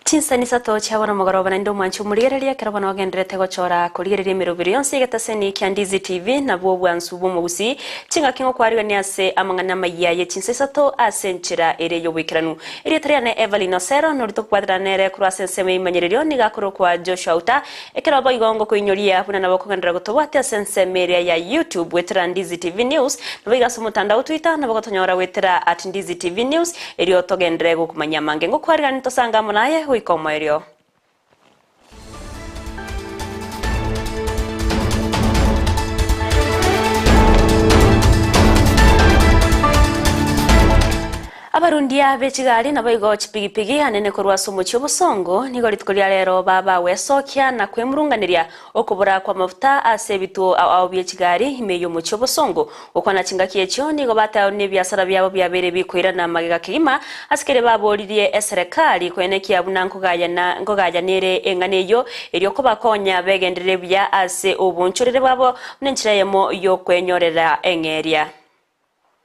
Chinsani isato chia bono mogoroba naende omwanchi omorigereria ekero bono ogendererete gochora korigereria emeroberi yonsi y'egetaseni kia Ndizi TV nabwo obwansu bw'omogusii chingaki ngokwarigania ase amang'ana amayia ye chinsa isato ase enchera ere y'oboikeranu. Erieta riane Evelyn Osero nori tokobwaterana nere korwa ase ensemo y'ebimanyererio nigo akorokwa Joshua Uta ekero boigo ngokoinyoria buna nabo okogenderera gotobwatia ase ensemo eria ya YouTube goetera Ndizi TV News naboigo ase omotandao Twitter nabo gotonyora goetera at Ndizi TV News Erio togenderere gokumanyia amange ngokwarigani tosange amo naye goika omoerio. Abarundia be chigari naboigo chipigipigi anene korwa ase omochie obosongo nigo rituko ria rero babagwesokia na kwemurunganeria Okobora kw'amafuta ase ebituo ao ao bie chigari ime y'omochie obosongo. Gokwana chingaki echio nigo bataoni nebiasara biabo biabeire bikoirana magega kegima ase keria baboririe eserekari koenekia buna nkogayana nkogayanere eng'ana eyio erio kobakonya begenderere buya ase obonchorere bwabo buna enchera eyemo y'okwenyorera eng'eria.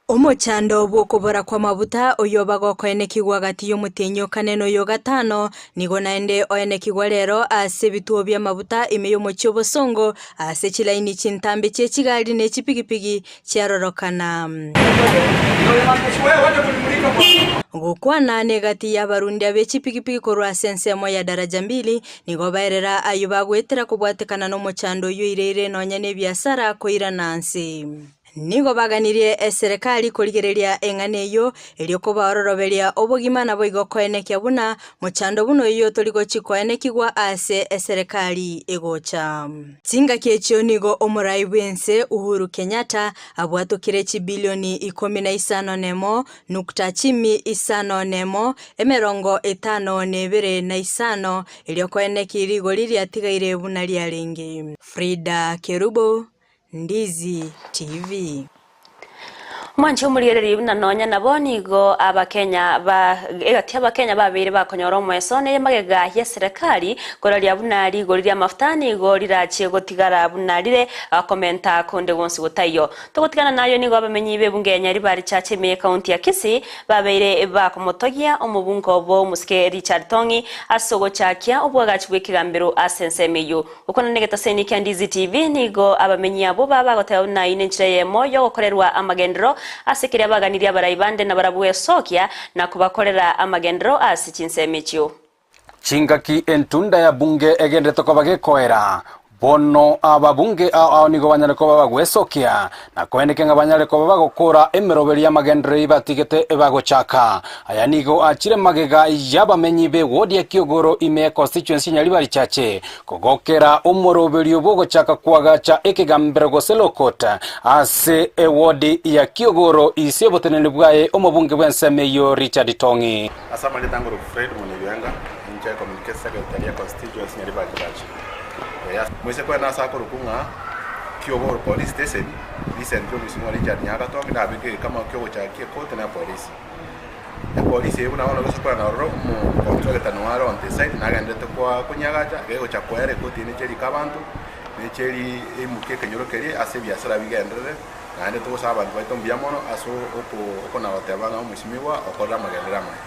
Omochando bw'okobora kw'amabuta oyobagokoenekigwa gati y'omotienyi o kane na oyo o gatano, nigo naende oenekigwa rero ase ebituo bi'amabuta ime y'omochie obosongo, ase chilaini chintambe chie chigari ne chipigipigi chiarorokana. Gokwana negati y'abarundia be chipigipigi korwa ase ensemo ya Daraja Mbili, nigo baerera ayio bagoetera kobwatekana nomochando oyio oireire nonya nebiasara koirana nse. Nigo baganirie eserekari korigereria eng'ana eyio, erio kobaororoberia obogima naboigo koenekia buna mochando buna oyio tori gochi koenekigwa ase eserekari egocha. Chingaki echio nigo omorai bw'ense Uhuru Kenyatta abwatokire chibilioni ikomi na isano nemo nukta chimi isano nemo emerongo etano na ebere na isano erio koeneki rigori riatigaire buna riarenge. Frida Kerubo, Ndizi TV. Mwanche omorigereria buna nonya nabo nigo abakenya ba egati abakenya babeire bakonyora omoeso neye magega y'eserekari koraria buna rigori ri'amafuta nigo rirachie gotigara buna rire komenta konde gwonsi gotaiyo. Togotigana nayo nigo abamenyi b'ebunge ya Nyaribari Church ime y'ekaunti ya Kisii babeire bakomotogia omobunge obo omosike Richard Tong'i ase ogochakia obwagachi bw'ekegambero ase ensemo eyio. Gokwana negetaseni kia Ndizi TV, nigo abamenyi abwo baba bagoteba buna ayio nenchera eyemo yogokorerwa amagenderero ase keria baganirie abarai bande nabarabwo gwesokia na kobakorera amagenderero ase chinsemo echio. Chingaki entunda ya bunge egenderete koba gekoera, bono ababunge ao ao nigo banyare koba bagwesokia, na koeneke ng'a banyare koba bagokora emeroberi y'amagenderero eyio batigete bagochaka. Aya nigo achire magega y'abamenyi b'ewodi ya Kiogoro ime ya constituency ya Nyaribari Chache kogokera omoroberio bw'ogochaka koagacha ekegambero gose law court ase ewodi ya Kiogoro ise oboteneneri bwaye omobunge bw'ensemo eyio Richard Tong'i. Ase amarieta ngoroku Fred Mwenyebianga, inche Communication Secretary ya Constituency Nyaribari Church. Moise kwenda ase akorokwa ng'a Kiogoro Police Station, recently omosimiwa Richard Nyagatongi nabeke egekama kiogochakia ekoti na epolisi. Epolisi eyio buna bono gose kwana ororo omocontractor nigo are on the site nagenderete koa konyagacha gegocha koera ekoti eye neche erike abanto, neche eri eimokie ekenyoro keria ase ebiasara bigenderere, naende togosaba abanto baito mbuya mono ase oko okonagoteba ng'a omosimiwa okorire amagenderero amaya.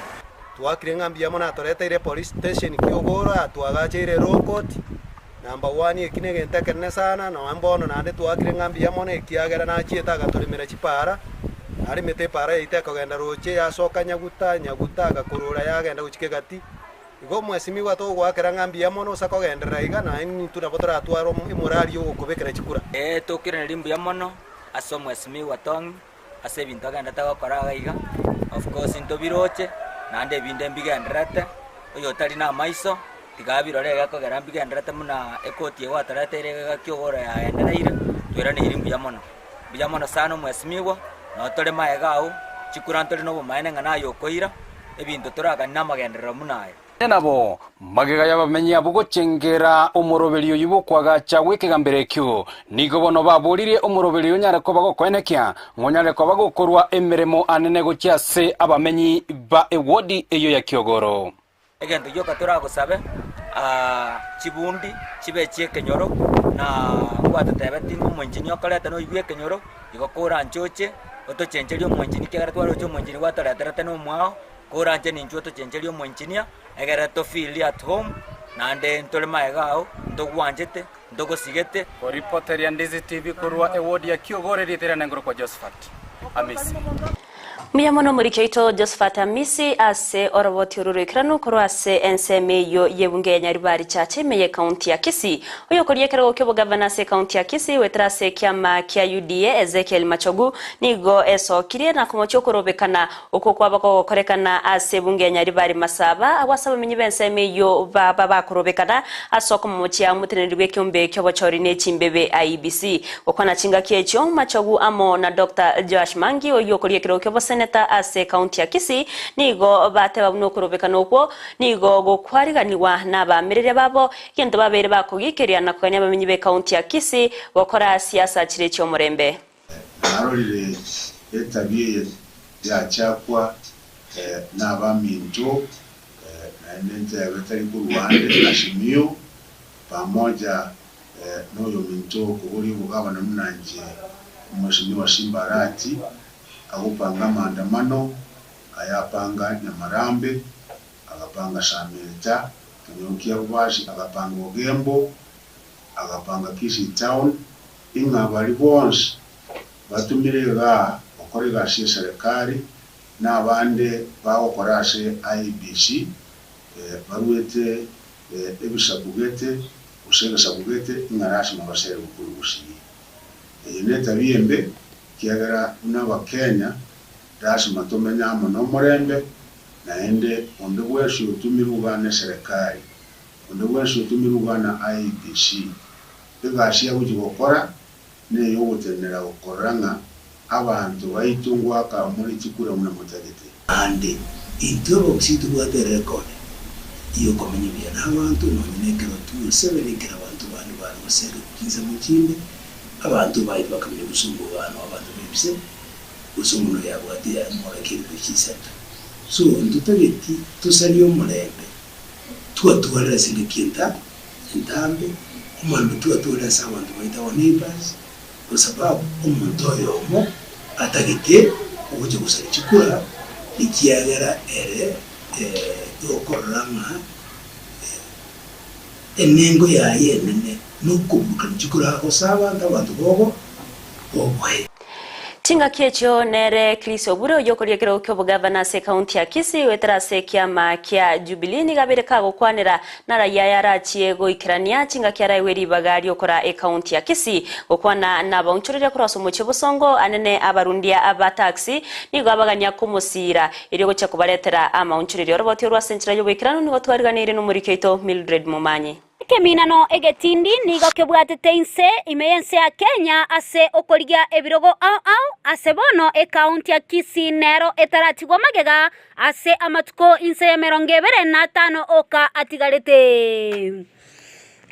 Twakire ng'a mbuya mono atoreteire epolice station Kiogoro atwagacheire law court number one eki na egento ekenene sana nonya mbono naende twakire ng'a mbuya mono ekiagera nachiete agatoremera chipara, aremete epara yaito ekogenda roche yasoka nyaguta, nyaguta agakorora yagenda gochia kegati. Igo omwesimigwa togoakera ng'a mbuya mono ase kogenderera iga naende intwe nabo toratware emorari ya ogokobekera chikura. Ee, tokiraneri mbuya mono ase omwesimigwa Tong'i ase ebinto agenderete gokora iga iga, of course ntobiroche, naende ebinde mbigendererete, oyotari na amaiso, tiga abirore iga ekogera mbigendererete buna ekoti eye gwatoreteire iga gaki ogoro yagendereire, tweraneiri mbuya mono. Mbuya mono sana omwesimigwa, noo tore magega agwo, chikura ntore na obomaene ng'a naye okoira, ebinto toraganie na amagenderero buna aya. Nonya nabo, magega y'abamenyi abwo gochengera omoroberio oyio bw'okoagacha gw'ekegambero ekio, nigo bono baboririe omoroberio oyio onyare koba gokoenekia ng'a onyare koba gokorwa emeremo anene gochia ase abamenyi ba ewodi eyio ya Kiogoro. Egento gioka toragosabe, chibundi chibe chi'ekenyoro, na gwatotebetie ng'a omoenchini okoreta noyio bw'ekenyoro, igo koranche oche, otochencherie omoenchini ekiagera twaroche omoenchini gwatoreterete nomwao. Koranche ninchwe otochencherie omoengineer, egere to feel at home, naende ntore magega ao, ntogwanchete, ntogosigete. Koripoteria Ndizi TV korwa ewodi ya Kiogoro erieta riane nkorokwa Josephat Amisi. Mbuya mono omoriki oito Josephat Amisi ase oroboti oru roikeranu korwa ase ensemo eyio y'ebunge ya Nyaribari Chache ime y'ecounty ya Kisii. Oyokoria ekerogo ki'obogavana ase ecounty ya Kisii goetera ase ekiama kia UDA Ezekiel Machogu nigo esokirie na komochia okorobekana okwo kwaba kogokorekana ase ebunge ya Nyaribari Masaba agwo ase abamenyi b'ensemo eyio baba bakorobekana ase okomomochia omoteneneri bw'ekeombe ki'obochori ne chimbebe IEBC. Gokwana chingaki echio, Machogu amo na Doctor Joash Mangi oyio okoria ekerogo ki'oboseneta ase ekaunti ya Kisii nigo bateba buna okorobekana okwo nigo gokwariganigwa nabaamereria babo egento babeire bakogikeria na kogania abamenyi b'ekaunti ya Kisii gokora siasa chire chi'omorembe. Narorire etabia eye yachakwa nabaminto, naende ntebe tari korwa ande Azimio pamoja Noyominto okoboria obogabana buna inche Omweshimiwa Simba Arati agopanga amaandamano aya apanga Nyamarambe, agapanga Sameta, ekenyoro kia Bobasi, agapanga Ogembo, agapanga Kisii Town, ing'a baria bonsi batumire igaa gokora egasi y'eserekari na abande bagokora ase IEBC baruete ebisaku gete gose egesaku gete ng'a lasima basere gokora ogosii. Eye netabia embe, ekiagera buna Abakenya lasima tomenye amo nomorembe, naende onde bwensi otumirwe igaa neserekari, onde bwensi otumirwe igaa na IEBC, egasi agochia gokora neyogotenenera gokorora ng'a abanto baito ngoaka more chikura buna motagete. Naende intwe abagusii tobwate erekodi y'okomenya buya nabanto, nonya nekero twosebera ekero abanto bande bare goserigwa chinsemo chinde, abanto baito bakamenya gose omobano abanto bebise, gose omonto oyabwate yamorokia ebinto chisato. So ntotageti tosarie omorembe twatwarire ase engaki enta entambe, omorembe twatwarire ase abanto baito our neighbours, Kwa sababu omonto oyomo atagete ogocha gosaria chikura, ekiagera ere okorora ng'a enengo yaye enene nokoburukania chikura gose abanto abanto bobo boboe. Chingaki echio nere Chris Obure oyio okoria ekerogo ki'obogavana ase ekaunti ya Kisii goetera ase ekiama kia Jubilee nigo abeire kagokwanera Naraia ayarachie goikerania chingaki araegwe ribaga ri'okora ekaunti ya Kisii. Gokwana nabaonchoreria korwa ase omochie bosongo anene abarundia ba taxi nigo abagania komosiira erio gochia kobaretera amaonchorerio. Oroboti orwo ase enchera y'oboikeranu nigo twariganeirie nomoriki oito Mildred Momanyi. Ekeminano egetindi nigo kebwatete inse ime y'ense ya Kenya ase okorigia ebirogo ao ao ase bono ekaunti ya Kisii nero etaratigwa magega Ase amatuko inse y'emerongo ebere na atano oka atigarete.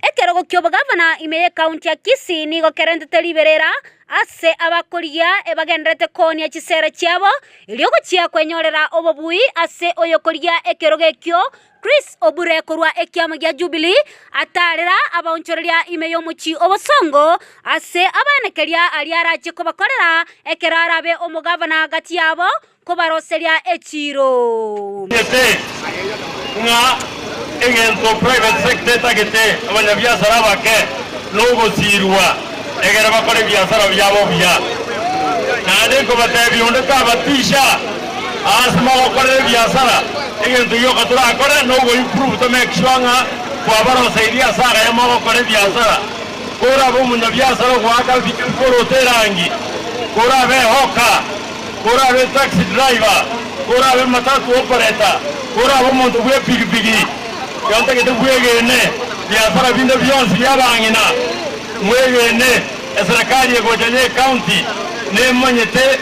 Ekerogo ki'obogavana ime y'ekaunti ya Kisii nigo kerentete riberera ase abakorigia ebagendererete koonia chisera chiabo erio gochia kwenyorera obobui ase oyokorigia ekerogo ekio Chris Obure korwa ekiama gia Jubilee atarera abaonchoreria ime y'omochie obosongo ase abaenekeria aria arache kobakorera ekero arabe omogavana gati yabo kobaroseria echiiro. Omanyete ng'a egento private sector etagete abanyabiasara abake nogosiirwa egere bakore ebiasara biabo buya. Naende nkobatebia onde tabatisha aase mogokorera ebiasara, egento gioka torakore nogo improve to make sure ng'a kwabaroseirie ase agaya mogokora ebiasara. Korabe omonyabiasara ogoaka ebikoroto erangi, korabe ehoka. Korabe taxi driver, korabe matatu operator, korabe omonto bw'epigipigi, ekero ntagete bwegene biasara binde bionsi bi'abang'ina, mwegene eserekari egocha y'ecounty nemanyete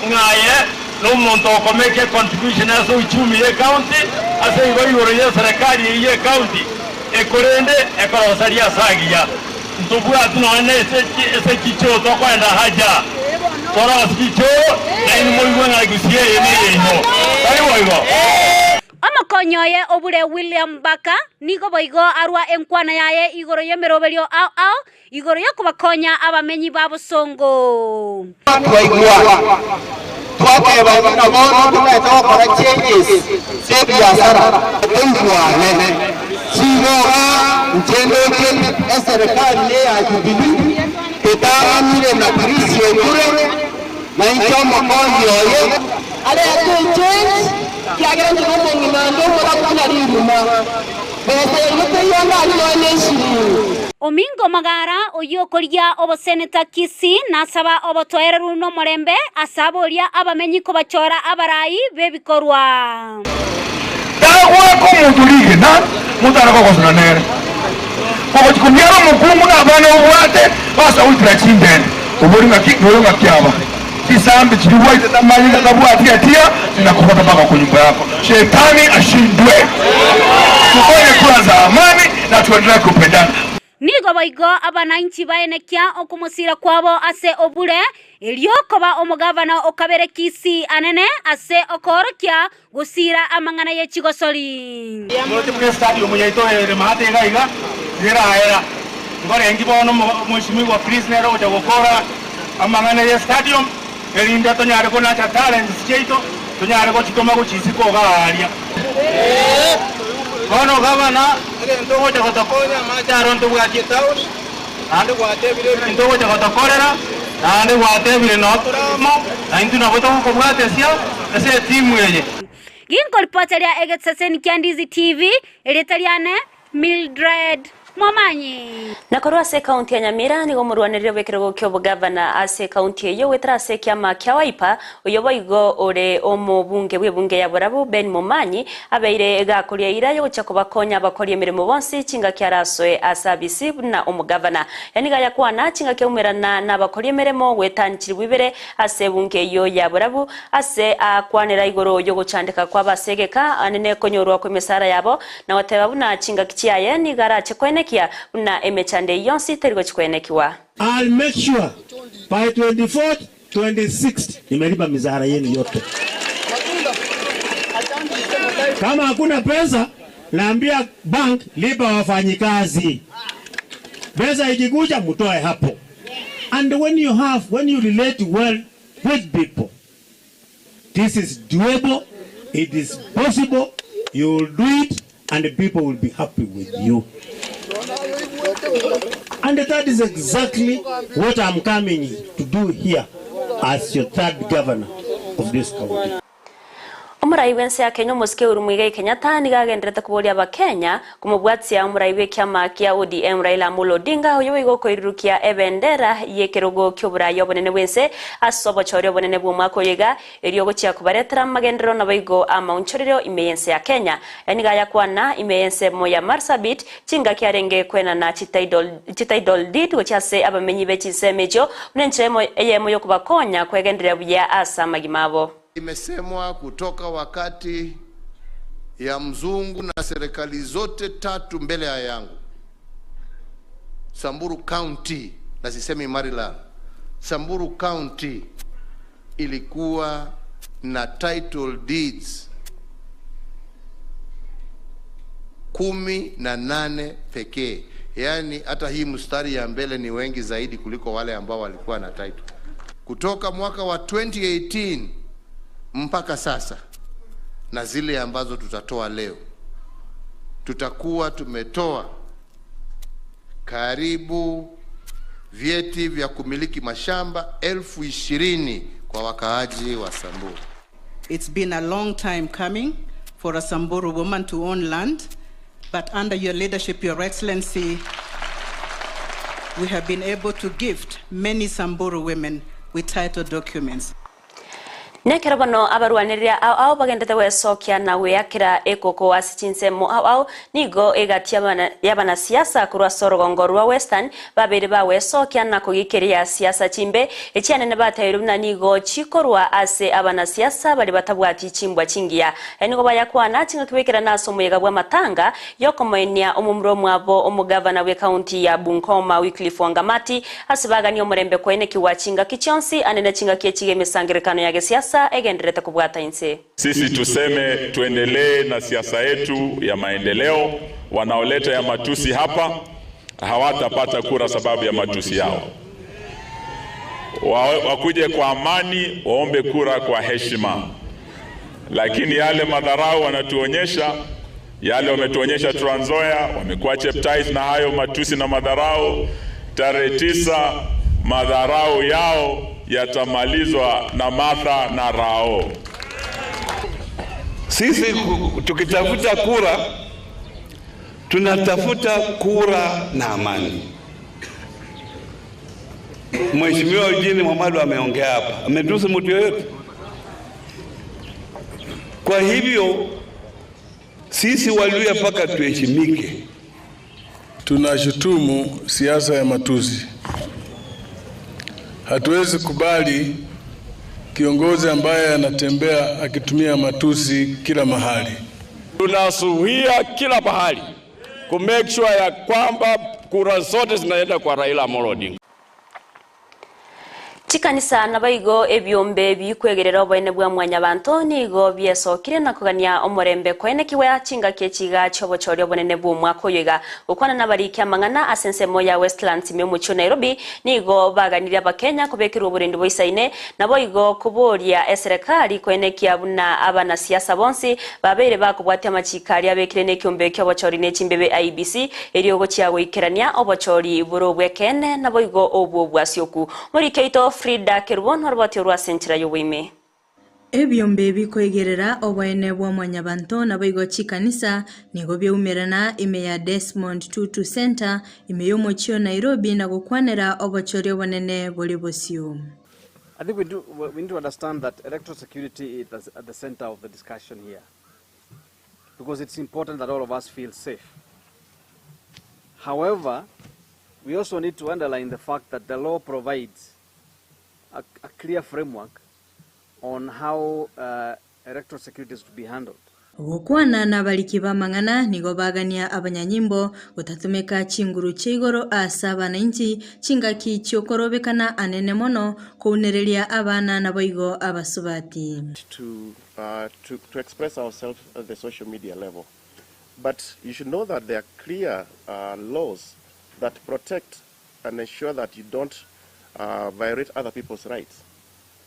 ng'a aye nomonto okomake econtribution ase uchumi y'ecounty, ase igo igoro y'eserekari eyio y'ecounty ekorende ekorosaria ase agiya. Ntobwati nonya nese chichoo tokoenda haja, torosie chichoo, nainwe moigwe ng'a egusi eye neyeino. Tari boigo? Omokonyi oye obure William Barker nigo boigo arwa enkwana yaye igoro y'emeroberio ao ao igoro y'okobakonya abamenyi ba bosongo. Twaigwa. Twateba buna bono togete gokora changes chi'ebiasara toigwane. Chigoba inche ndoche eserekari neya Jubilee etang'anire na Chris Okure na inche omokonyi oye. Arete echange, kiagera inche nomong'ina onde omorabu buna riruma. Besa yaino teiyo ndari nonya ne eshirini. Omingo Magara oyio okorigia oboseneta Kisii nasaba obotoereru nomorembe ase aboria abamenyi kobachora abarai b'ebikorwa. Tagoaka omonto rigena motare kogosana nere. Ogochia komiara omokungu na abana obwate basa goitera chindende, obori ng'aki noyo ng'aki aba. Chisambi chiria gwaitete amanyinga tabwati hatia zinakubata mpaka kwa nyumba yako. Shetani ashindwe. Tufanye kura za amani na tuendelee kupendana. Nigo boigo abanainchi baenekia okomosira kwabo ase obure, erio koba omogavana o kabere Kisii anene ase okoorokia gosira amang'ana ye chigosori. Moroche buna estadium yaito ere maate iga iga teraera. Nkorengi bono Mweshimiwa Chris nere ogocha gokora amang'ana ye stadium erinde tonyare konacha talents chiaito tonyare gochitoma gochia isiko iga aaria. Bono gavana egento ogocha gotokonya amache aro ntobwati etaoni naende gwatebire ebinto ogocha gotokorera naende gwatebire noo tore amo naintwe nabo togokobwatesia ase etimu eye. Ginkoripoteria egeseseni kia Ndizi TV, erieta riane Mildred Momanyi. Na korwa ase ekaunti ya Nyamira nigo omorwanereri bw'ekerogo ki'obogavana ase ekaunti eyio goetera ase ekiama kia Wiper, oyio boigo ore omobunge bw'ebunge ya Borabu Ben Momanyi, abeire gakoria eira y'ogochia kobakonya abakori emeremo bonsi chingaki arasoe ase abisi buna omogavana. Yaani gayakwana chingaki aumerana nabakori emeremo goetania chilibu ibere ase ebunge eyio ya Borabu ase akwanera igoro y'ogochandeka kw'abase egeka anene konyorwa kw'emesara yabo Na goteba buna chingaki chiaye nigo arache koenekia buna emechando eyio yonsi teri gochia koenekiwa. I'll make sure by 24th, 26th nimelipa mishahara yenu yote. Kama hakuna pesa, naambia bank lipa wafanyikazi. Pesa ikikuja mtoe hapo. And when you have, when you relate well with people, This is doable, it is possible, you will do it and the people will be happy with you. And that is exactly what I'm coming to do here as your third governor of this county. Omorai bw'ense ya Kenya omosike Uhuru Muigai Kenyatta nigo agenderete koboria abakenya Komobwatia omorai bw'ekiama kia ODM Raila Amolo Odinga oyio boigo okoirurukia ebendera y'ekerogo ki'oboraai obonene bw'ense ase obochori obonene bw'omwaka oyo iga erio ogochia kobaretera amagenderero naboigo amaonchorero ime y'ense ya Kenya. Aya nigo ayakwana ime y'ensemo ya Marsabit chingaki arenge kwenana chititle deed gochia ase abamenyi be chinsemo echio buna enchera eyemo y'okobakonya kwegendereria buya ase amagima abo. Imesemwa kutoka wakati ya mzungu na serikali zote tatu mbele ya yangu, Samburu County, na sisemi Maryland, Samburu County ilikuwa na title deeds 18 pekee. Yaani hata hii mstari ya mbele ni wengi zaidi kuliko wale ambao walikuwa na title. Kutoka mwaka wa 2018 mpaka sasa na zile ambazo tutatoa leo, tutakuwa tumetoa karibu vyeti vya kumiliki mashamba 20,000 kwa wakaaji wa Samburu. It's been a long time coming for a Samburu woman to own land, but under your leadership, Your Excellency, we have been able to gift many Samburu women with title documents. Nekero bono abarwanereria ao ao bagendete gwesokia na gweakera ekoko ase chinsemo ao ao, nigo egati y'abanasiasa korwa ase orogongo rwa Western babeire bagwesokia na kogikeria siasa chimbe echianene batebirie buna nigo chikorwa ase abanasiasa baria batabwati chimbwa chingiya. Aya nigo bayakwana chingaki baikerana ase omoyega bw'amatanga y'okomoenia omomura omwabo omogavana bw'ecounty ya Bungoma Wycliffe Wangamati ase baganie omorembe koenekigwa chingaki chionsi ande ne chingaki echi emesangererekano ya gesiasa egendererete kobwata inse. Sisi tuseme tuendelee na siasa yetu ya maendeleo. Wanaoleta ya matusi hapa hawatapata kura sababu ya matusi yao. Wakuje kwa amani, waombe kura kwa heshima, lakini yale madharau wanatuonyesha, yale wametuonyesha Trans Nzoia, wamekuwa Cheptais na hayo matusi na madharau. Tarehe 9 madharau yao yatamalizwa na Martha na Rao. Sisi tukitafuta kura tunatafuta kura na amani. Mheshimiwa Eugene Wamalwa ameongea hapa, ametusi mtu yoyote? Kwa hivyo sisi Waluhya mpaka tuheshimike. Tunashutumu siasa ya matusi. Hatuwezi kubali kiongozi ambaye anatembea akitumia matusi kila mahali. Tunasuhia kila pahali ku make sure ya kwamba kura zote zinaenda kwa Raila Amolo Odinga. Chikanisa nabaigo ebiombe bikwegerera oboene bwa mwanyabanto nigo biesokire na kogania omorembe koenekiwa chingaki echiga chiobochori obonene bwa omwaka oyo iga. Gokwana nabariki amang'ana ase ensemo ya Westlands ime omochie o Nairobi nigo baganirie abakenya kobekerwa oborendi boisaine naboigo koboria eserekari koenekia buna abanasiasa bonsi babeire bakobwatia amachiko aria abekire na ekiombe kia obochori na echimbebe IEBC erio ogochia goikerania obochori bore obwekene naboigo obwo obwasioku. Morike oito Frida Kerubo noroboti orwa ase enchera y'oboime. Ebiombe bikoigerera oboene bwa mwanyabanto naboigo chikanisa nigo biaumerana ime ya Desmond Tutu Centre ime y'omochie o Nairobi na gokwanera obochori obonene bore bosio. I think we, do, we need to understand that electoral security is at the center of the discussion here because it's important that all of us feel safe. However, we also need to underline the fact that the law provides a clear framework on how electoral security is to be handled. Gokwana nabariki b'amang'ana nigo bagania abanyanyimbo gotatumeka chinguru chia igoro ase abanainchi chingaki chiokorobekana anene mono kounereria abana naboigo abasubati. To express ourselves at the social media level. But you should know that there are clear laws that protect and ensure that you don't violate other people's rights.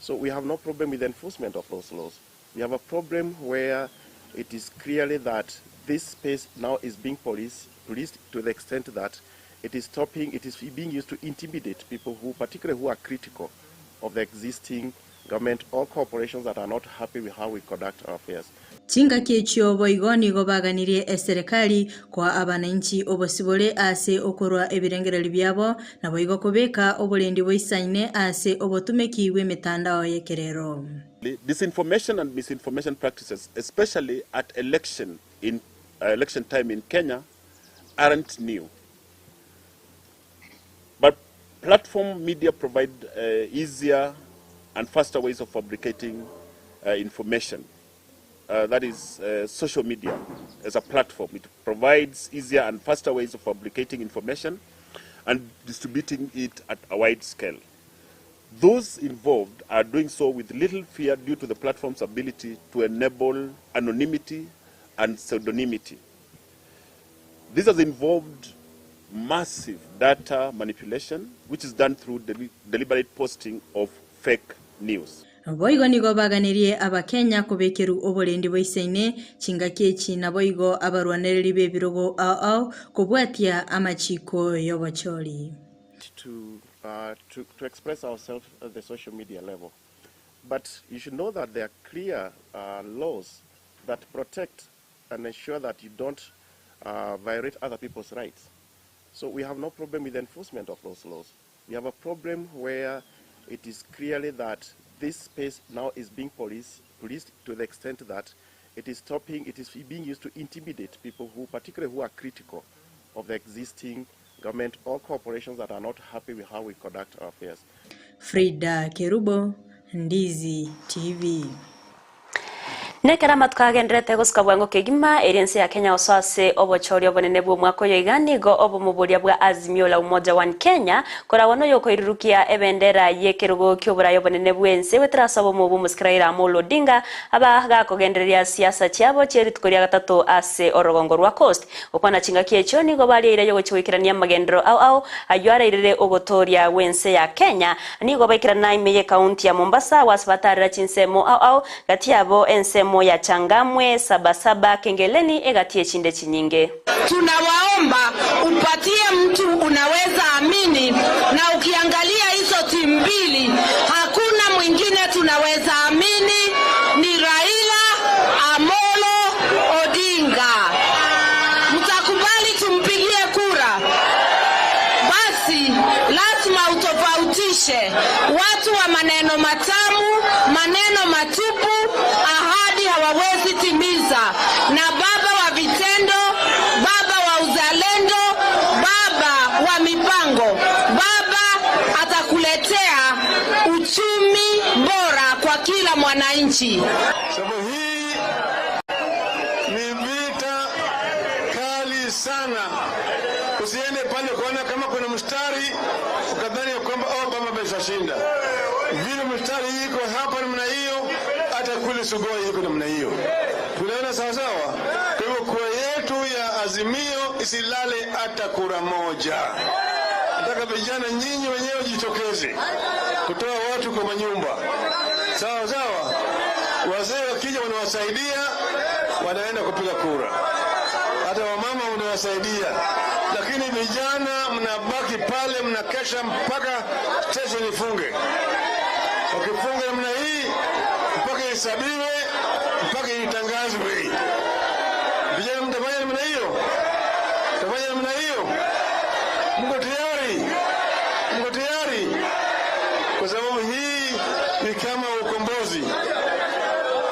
So we have no problem with the enforcement of those laws. We have a problem where it is clearly that this space now is being policed to the extent that it is stopping, it is being used to intimidate people who, particularly who are critical of the existing government or corporations that are not happy with how we conduct our affairs. Chingaki echio boigo nigo baganirie eserekari kwa abananchi obosibore ase okorwa ebirengereri biabo naboigo kobeka oborendi boisaine ase obotumeki bw'emitandao y'ekerero. Disinformation and misinformation practices, especially at election time in Kenya, aren't new. But platform media provide easier and faster ways of fabricating information. That is social media as a platform. It provides easier and faster ways of fabricating information and distributing it at a wide scale. Those involved are doing so with little fear due to the platform's ability to enable anonymity and pseudonymity. This has involved massive data manipulation, which is done through deliberate posting of fake news. Boigo nigo baganirie abakenya kobekeru oborendi boisaine chingaki echi naboigo abarwanereri b'ebirogo ao ao kobwatia amachiko y'obochori. To express ourselves at the social media level. But you should know that there are clear laws that protect and ensure that you don't violate other people's rights. So we have no problem with the enforcement of those laws. We have a problem where it is clearly that this space now is being policed to the extent that it is stopping, it is being used to intimidate people who, particularly who are critical of the existing government or corporations that are not happy with how we conduct our affairs. Frida Kerubo, Ndizi TV. Nekero amatuko agendererete gosuka bwango kegima, erio ense ya Kenya gosoa ase obochori obonene bw'omwaka oyo iga nigo obomo boria bwa Azimio la Umoja One Kenya koragwa noyokoirurukia ebendera y'ekerogo ki'oboraai obonene bw'ense goetera ase obomo bw'omosike Raila Amolo Odinga aba gakogendereria siasa chiabo chie rituko ria gatato ase orogongo rwa Coast. Gokwana chingaki echio nigo baria eira y'ogochia goikerania amagenderero ao ao ayio arairere ogotooria gw'ense ya Kenya. Nigo baikerana ime y'ekaunti ya Mombasa agwo ase batarera chinsemo ao ao Gati yabo ensemo ya Changamwe, Sabasaba, Kengeleni, egati y'echinde chinyinge. Tunawaomba upatie mtu unaweza amini, na ukiangalia hizo timu mbili hakuna mwingine tunaweza amini, ni Raila Amolo Odinga. Mtakubali tumpigie kura? Basi lazima utofautishe watu wa maneno matamu, maneno matupu, ahadi hawawezi timiza, na baba wa vitendo, baba wa uzalendo, baba wa mipango. Baba atakuletea uchumi bora kwa kila mwananchi. Sababu hii ni vita kali sana. Usiende pale kuona kama kuna mstari ukadhani ya kwamba oh, baba ameshashinda. Vile mstari iko hapa namna hiyo, hata kule Sugoi iko namna hiyo. Tunaona sawa sawa. Kwa hivyo kura yetu ya Azimio isilale hata kura moja. Nataka vijana nyinyi wenyewe jitokeze kutoa watu kwa manyumba, sawa sawa. Wazee wakija wanawasaidia, wanaenda kupiga kura, hata wamama wanawasaidia, lakini vijana mnabaki pale, mnakesha mpaka station ifunge. Wakifunga namna hii mpaka ihesabiwe, mpaka itangazwe. Vijana mtafanya namna hiyo? Mtafanya namna hiyo? Mko tayari? Mko tayari? Kwa sababu hii ni kama ukombozi.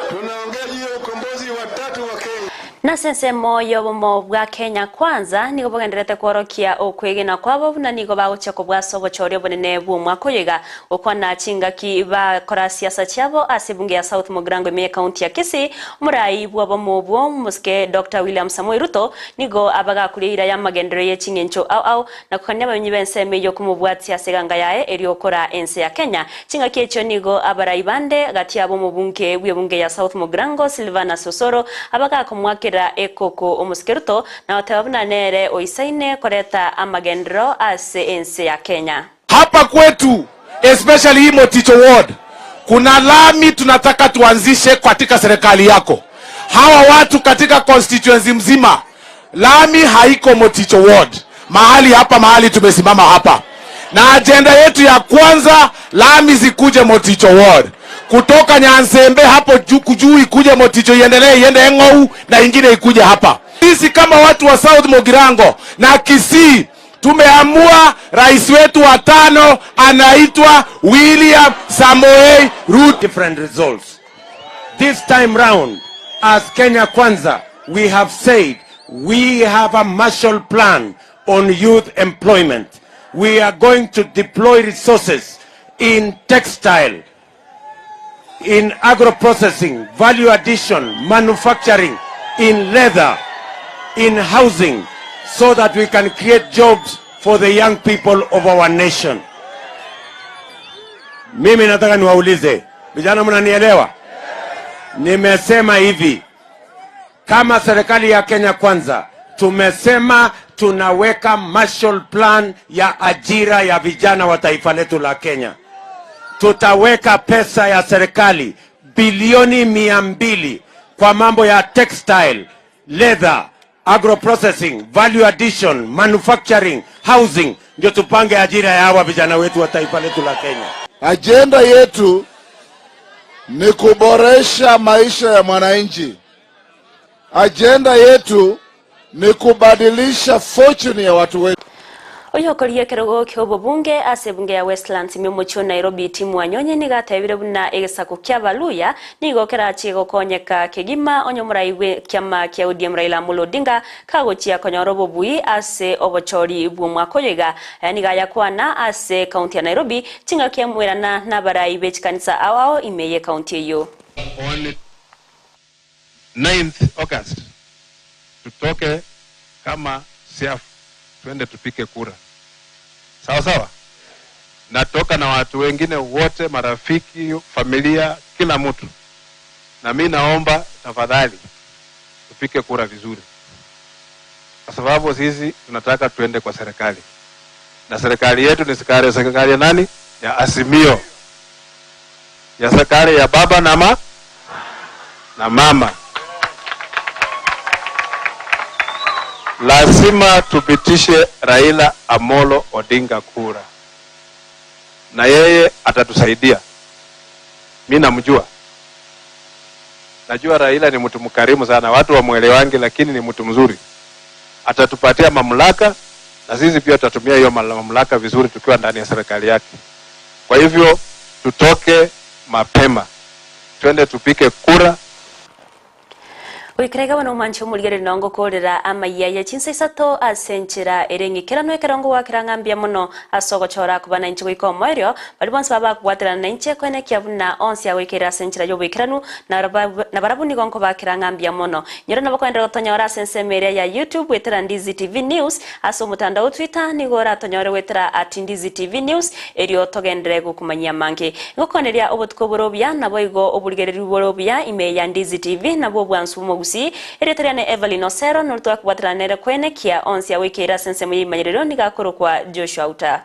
Tunaongea juu ya ukombozi wa tatu wa Kenya. Nase ensemo y'obomo bwa Kenya Kwanza nigo bogenderete kworokia okwegena kwabo buna nigo bagochia kobwasa obochori obonene bw'omwaka oyo iga gokwana chingaki bakora siasa chiabo ase ebunge ya South Mugirango ime ekaunti ya Kisii omorai bw'obomo obwo omosike Doctor William Samoei Ruto nigo abagakuria eira y'amagenderero ye ching'encho ao ao na kokania abamenyi b'ensemo eyio komobwatia ase eganga yaye erio okora ense ya Kenya. Chingaki echio nigo abarai bande gati yabo omobunge bw'ebunge ya South Mugirango Silvanus Osoro abagakomoakera ekoko omosike Ruto na goteba buna nere oisaine koreta amagenderero ase ense ya Kenya. Hapa kwetu especially hii Moticho Ward kuna lami tunataka tuanzishe katika serikali yako. Hawa watu katika constituency mzima, lami haiko Moticho Ward, mahali hapa, mahali tumesimama hapa, na ajenda yetu ya kwanza lami zikuje Moticho Ward, kutoka Nyansembe hapo juu ikuje Moticho, iendelee iende Eng'ou na ingine ikuje hapa. Sisi kama watu wa South Mugirango na Kisii tumeamua rais wetu wa tano anaitwa William Samoei Ruto. Different results. This time round, as Kenya Kwanza, we have said we have a Marshall Plan on youth employment. We are going to deploy resources in textile, in agro-processing, value addition, manufacturing, in leather, in housing, so that we can create jobs for the young people of our nation. Mimi nataka niwaulize vijana, mnanielewa? Nimesema hivi, kama serikali ya Kenya Kwanza tumesema tunaweka Marshall Plan ya ajira ya vijana wa taifa letu la Kenya. Tutaweka pesa ya serikali bilioni 200 kwa mambo ya textile, leather, agro-processing, value addition, manufacturing, housing, ndio tupange ajira ya hawa vijana wetu wa taifa letu la Kenya. Ajenda yetu ni kuboresha maisha ya mwananchi. Ajenda yetu ni kubadilisha fortune ya watu wetu. Oyokoria ekerogo kia obobunge ase ebunge ya Westlands ime omochie o Nairobi Tim Wanyonyi nigo atebire buna egesaku kia Abaluya nigo kerachie gokonyeka kegima onye omorai bwe kiama kia ODM Raila Amolo Odinga kagochia konyora obobui ase obochori bw'omwaka oyo iga. Aya nigo ayakwana ase ekaunti ya Nairobi chingaki amoirana nabarai be chikanisa ao ao ime y'ekaunti eyio. 9th August tutoke kama siafu twende tupike kura, sawa sawa. Natoka na watu wengine wote, marafiki, familia, kila mtu, na mi naomba tafadhali tupike kura vizuri, kwa sababu sisi tunataka tuende kwa serikali, na serikali yetu ni serikali serikali ya nani? Ya Azimio, ya serikali ya baba na ma na mama. Lazima tupitishe Raila Amolo Odinga kura, na yeye atatusaidia. Mi namjua, najua Raila ni mtu mkarimu sana, watu wamwelewangi, lakini ni mtu mzuri. Atatupatia mamlaka na sisi pia tutatumia hiyo mamlaka vizuri tukiwa ndani ya serikali yake. Kwa hivyo tutoke mapema, twende tupike kura. Goikera iga bono omwanche omorigereria nongo okorera amaiya ye chinsa isato ase enchera ere eng'ikeranu ekero ngogwakera ng'a mbuya mono ase ogochora koba nainche goika omoerio. Baria bonsi baba bakobwaterana nainche koenekia buna onsi agoikeire ase enchera y'oboikeranu, na nabarabwo nigo nkobakera ng'a mbuya mono. Nyora nabo koenderera gotonyora ase ensemo eria ya YouTube goetera Ndizi TV News, ase omotandao o Twitter nigo oratonyore goetera at Ndizi TV News erio togenderere gokomanyia amange. Ngokoneria obotuko bore obuya, naboigo oborigereria bore obuya ime ya Ndizi TV, nabwo obwansu bw'omogusii. Erieta riane Evelyn Osero, nori twakobwaterana nere koenekia onsi agoikeire ase ensemo y'eimanyerero nigo akorokwa Joshua Uta.